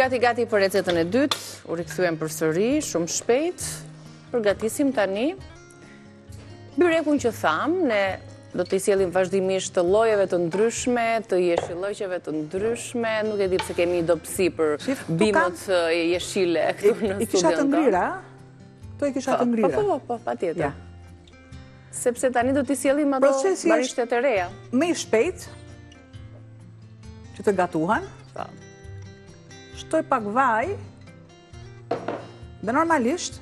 Gati gati për recetën e dytë, u rikthyem përsëri shumë shpejt. Përgatisim tani byrekun që thamë, ne do t'i sjellim vazhdimisht të llojeve të ndryshme, të jeshillëqeve të ndryshme, nuk e di pse kemi dobësi për bimët jeshile këtu në studion I kisha të ngrira, Këto i kisha të ngrira. Po, po, po, patjetër. Sepse tani do t'i sjellim ato barishtet e reja. Më i shpejt, që të gatuhen. Po. Shtoj pak vaj, dhe normalisht,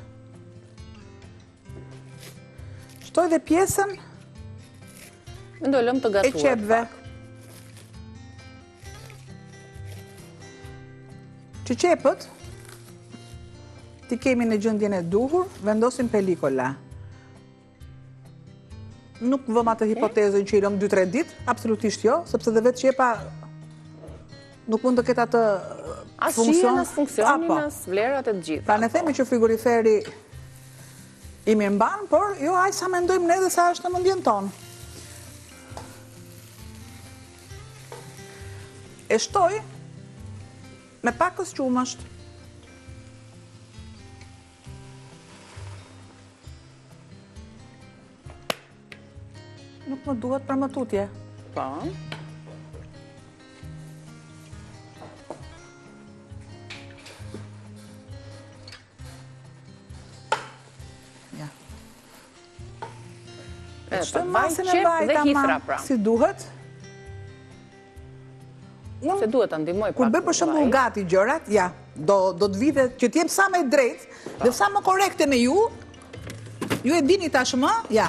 shtoj dhe pjesën do lëmë të gatuhet e qepëve. Që qepët, t'i kemi në gjendjen e duhur, vendosim pelikola. Nuk vëmë atë hipotezën që i lëmë 2-3 ditë, absolutisht jo, sepse dhe vetë qepa nuk mund të ketë atë funksion. As funksionin, as vlerat e të gjitha. Pra ne themi që frigoriferi i mirëmban, por jo aq sa mendojmë ne dhe sa është në mendjen tonë. E shtoj me pakëz qumësht. Nuk më duhet për më tutje. Po. Ja. E shtoj masën e vajit ama, pra. si duhet. Unë, Se duhet ta ndihmoj pak. Kur bëj për shembull gati gjërat, ja, do do të vij dhe që të jem sa më e drejtë dhe sa më korrekte me ju. Ju e dini tashmë, ja.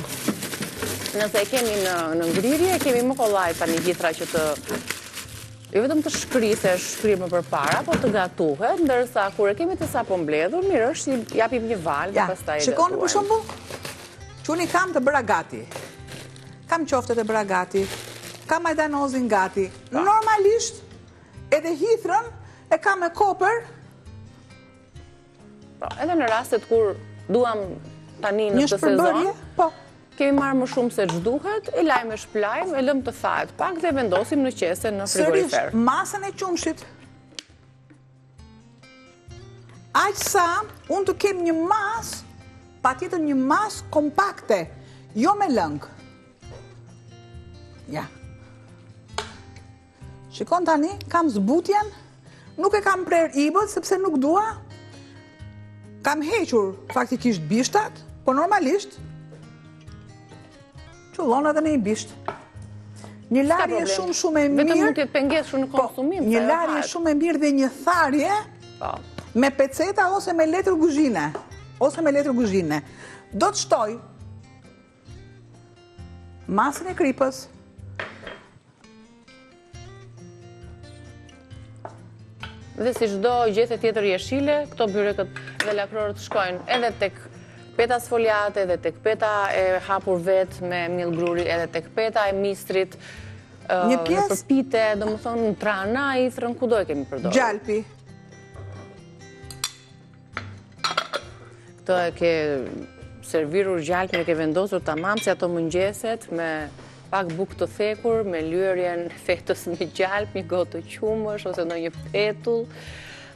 Nëse e kemi në në ngrirje, e kemi më kollaj tani hithra që të jo vetëm të shkrijë, se është shkrirë më përpara, po të gatuhet, ndërsa kur e kemi të sapo mbledhur, mirë është i japim një valë dhe pastaj e gatuajmë. Shikoni për shembull, që unë i kam të bëra gati. Kam qoftet e bëra gati, kam majdanozin gati. Po. Normalisht, edhe hithrën e kam me koper. Po, edhe në rastet kur duam tani në këtë sezon, po. kemi marrë më shumë se ç'duhet, e lajmë e shplajmë, e lëmë të thahet pak dhe vendosim në qese në frigorifer. Sërish, masën e qumështit. Aq sa unë të kem një masë, patjetër një masë kompakte, jo me lëng. Ja. Shikon tani, kam zbutjen, nuk e kam prerë imët, sepse nuk dua, kam hequr faktikisht bishtat, po normalisht, Qullon edhe në një bisht. Një larje shumë shumë e mirë. Vetëm mund të jetë pengesë shumë në po, konsumim. Një larje shumë e mirë dhe një tharje po. me peceta ose me letër kuzhine. Ose me letër kuzhine. Do të shtoj masën e kripës. Dhe si çdo gjethe tjetër jeshile, këto byrekët dhe lakrorët shkojnë edhe tek peta sfoliate, edhe tek peta e hapur vetë me miell gruri, edhe tek peta e misrit, një pjesë për pite, domethënë në trahana, hithrën, kudo e kemi përdorur. Gjalpi. Këtë e ke servirur gjalpin, e ke vendosur tamam si ato mëngjeset me pak bukë të thekur, me lyerjen e fetës me gjalp, një gotë qumësht ose ndonjë petull.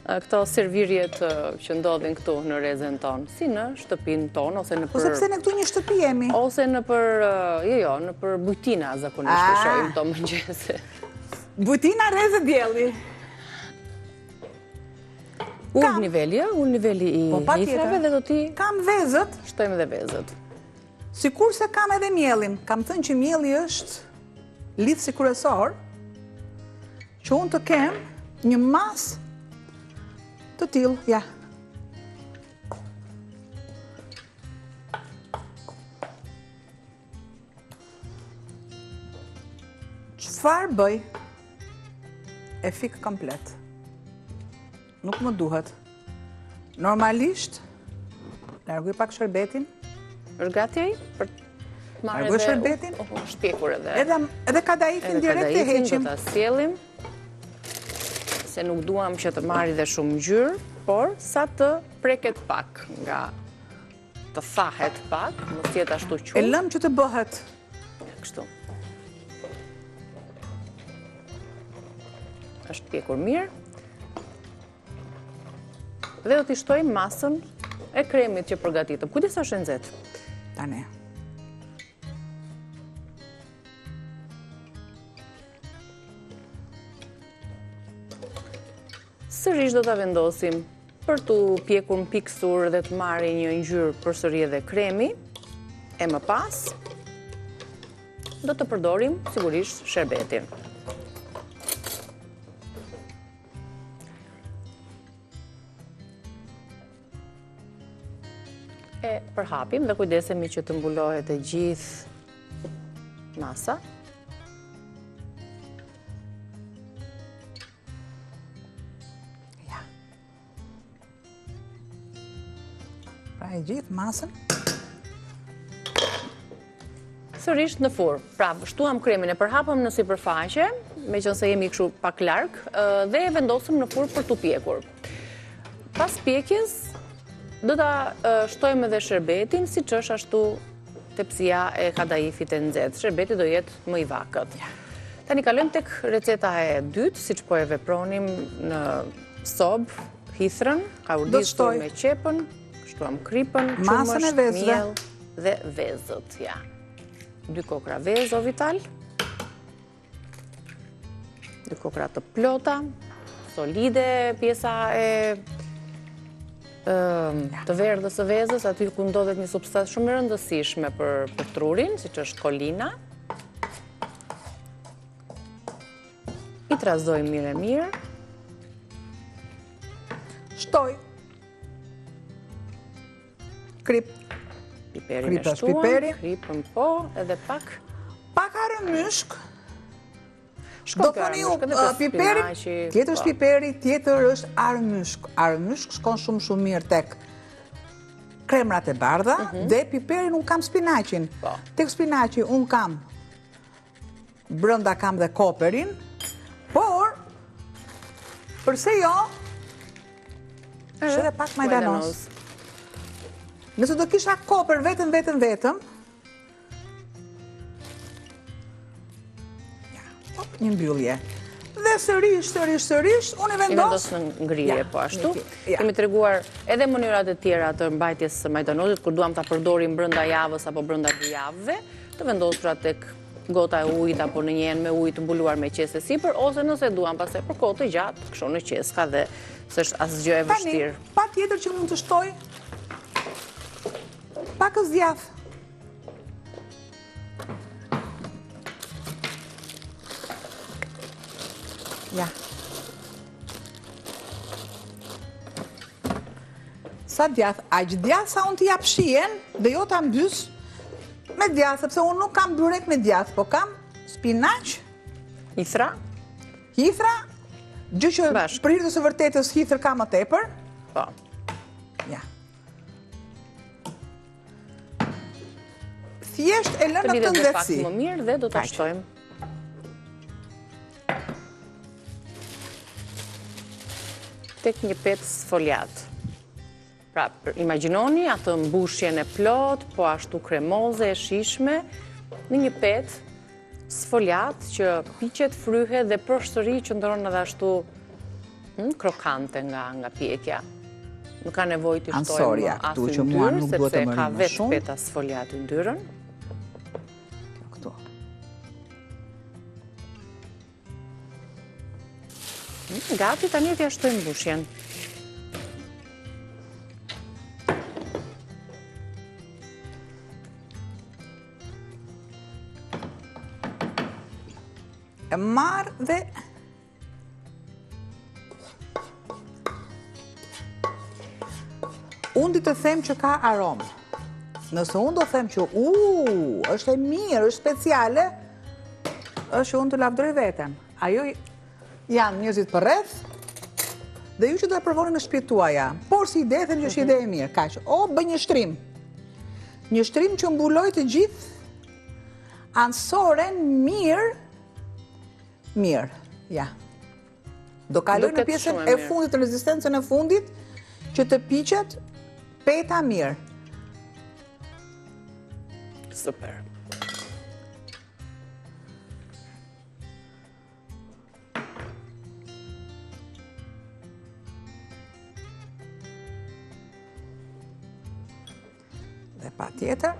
Këto servirjet që ndodhin këtu në rezen tonë, si në shtëpinë tonë, ose nëpër... Po sepse ne këtu një shtëpi jemi. Ose nëpër, jo, jo, nëpër bujtina zakonisht e shohim këto mëngjese. Bujtina rreze dielli. Ul niveli, ul niveli i po, hithrave dhe do t'i... Kam vezët. Shtojmë dhe vezët. Sikurse kam edhe miellin. Kam thënë që mielli është lidhësi kryesor, që unë të kem një masë të tillë, ja. Çfarë bëj? E fik komplet. Nuk më duhet. Normalisht, largoj pak shërbetin. është gati ai? Për të marrë edhe... shërbetin. Oh, oh, shpjekur edhe. Edhe, edhe kadaifin direkt e heqim. Do ta sjellim. Se nuk duam që të marrë dhe shumë ngjyrë, por sa të preket pak nga të thahet pak, mos jetë ashtu qull. E lëmë që të bëhet. Kështu. Është pjekur mirë. Dhe do t'i shtojmë masën e kremit që përgatitëm. Kujdes është e nxehtë. Tani. Sërish do ta vendosim për t'u pjekur mpiksur dhe të marrë një ngjyrë përsëri edhe kremi, e më pas do të përdorim sigurisht sherbetin. E përhapim dhe kujdesemi që të mbulohet e gjithë masa. Ja. Pra e gjithë masën. Sërish në furrë. Pra, shtuam kremin e përhapëm në sipërfaqe, meqenëse jemi kështu pak larg, dhe e vendosëm në furrë për t'u pjekur. Pas pjekjes, do ta shtojmë edhe sherbetin, siç është ashtu tepsia e kadaifit e nxehtë. Sherbeti do jetë më i vakët. Tani kalojmë tek receta e dytë, siç po e vepronim në sobë, hithrën, kaurdisur me qepën, shtuam kripën, qumësht, miell dhe vezët. Ja. Dy kokra vezë, o Vital. Dy kokra të plota, solide pjesa e të verdhës së vezës, aty ku ndodhet një substancë shumë e rëndësishme për, për trurin, siç është kolina. I trazoj mirë e mirë. Shtoj. Kripë. Piperin e shtuam, kripën po, edhe pak. Pak arrëmyshk. Do thoni ju, piperi, tjetër është po. piperi, tjetër është arrëmyshk. Arrëmyshk shkon shumë shumë mirë tek kremrat e bardha, mhm. dhe piperin unë kam spinaqin. Po. Tek spinaqi unë kam Brenda kam dhe koperin, por, përse jo, është edhe pak majdanoz. Nëse do kisha koper vetëm, vetëm, vetëm, ja, hop, një mbyllje. Dhe sërish, sërish, sërish, unë i vendos... I vendos në ngrirje, po ashtu. Kemi treguar edhe mënyrat e tjera të mbajtjes së majdanozit, kur duam ta përdorim brenda javës apo brenda dy javëve, të vendosura tek gota e ujit apo në një enë me ujë të mbuluar me qese sipër, ose nëse duam pastaj për kohë të gjatë, kështu në qeska dhe s'është asgjë e vështirë. Tani, patjetër që mund të shtoj pakëz djathë. Ja. Sa djathë, aq djathë sa unë t'i jap shijen dhe jo ta mbys me djathë, sepse unë nuk kam byrek me djathë, po kam spinaq. Hithra? Hithra, gjë që për hir të së vërtetës hithër ka më tepër. Po. Ja. Thjesht e lë në këtë nxehtësi. Të më mirë dhe do ta shtojmë. Tek një petë sfoliatë. Pra, imagjinoni atë mbushjen e plotë, po ashtu kremoze e shijshme, në një petë sfoliatë që piqet, fryhet dhe përsëri qëndron edhe ashtu hm, krokante nga, nga pjekja. Nuk ka nevojë të shtojmë as yndyrë, sepse ka vetë peta sfoliatë yndyrën. Këtu. Gati, tani t'ia shtojmë mbushjen. E marr dhe Unë di të them që ka aromë. Nëse unë do them që u, është e mirë, është speciale, është që unë të lavdëroj veten. Ajo janë njerëzit përreth, dhe ju që do e provoni në shtëpitë tuaja. Por si ide, them që është ide e mirë. Kaq, o, bëj një shtrim. Një shtrim që mbuloj të gjithë anësoren mirë, Mirë, ja. Do kaloj në pjesën e fundit, në rezistencën e fundit, që të piqet peta mirë. Super. Dhe patjetër.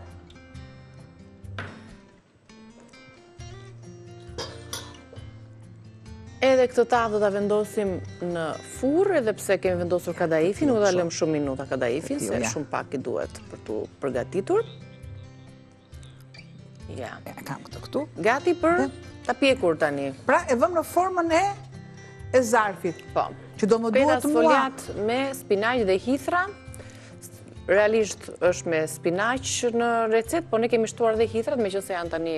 Edhe këtë tavë do ta vendosim në furrë, edhe pse kemi vendosur kadaifin, nuk do ta lëmë shumë minuta kadaifin, se shumë pak i duhet për t'u përgatitur. Ja. E kam këtë këtu. Gati për ta pjekur tani. Pra e vëmë në formën e e zarfit. Po. Që do më duhet mua. Peta sfoliatë me spinaq dhe hithra. Realisht është me spinaq në recetë, po ne kemi shtuar dhe hithrat, meqenëse janë tani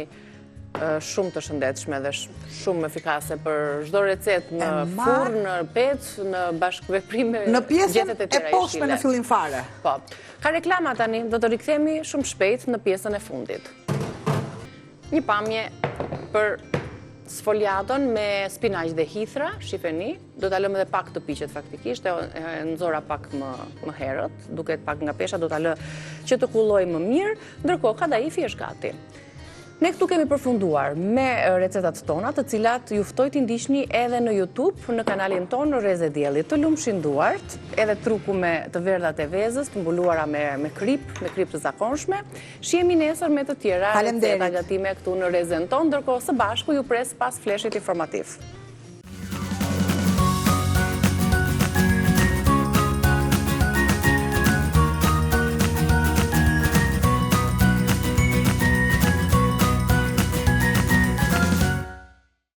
shumë të shëndetshme dhe shumë efikase për çdo recetë në furrë, në petë, në bashkëveprime në pjesën e poshtme në fillim fare. Po. Ka reklama tani, do të rikthehemi shumë shpejt në pjesën e fundit. Një pamje për sfoliatën me spinaq dhe hithra, shifeni, do ta lëmë edhe pak të piqet faktikisht, e nxora pak më, më herët, duket pak nga pesha, do ta lë që të kullojë më mirë, ndërkohë kadaifi është gati. Ne këtu kemi përfunduar me recetat tona, të cilat ju ftoj t'i ndiqni edhe në YouTube, në kanalin tonë Rreze Dielli. Të lumshin duart, edhe truku me të verdhat e vezës, të mbuluara me, me kripë, me kripë të zakonshme. Shihemi nesër me të tjera receta gatime këtu në Rrezen tonë, ndërkohë së bashku ju pres pas fleshit informativ.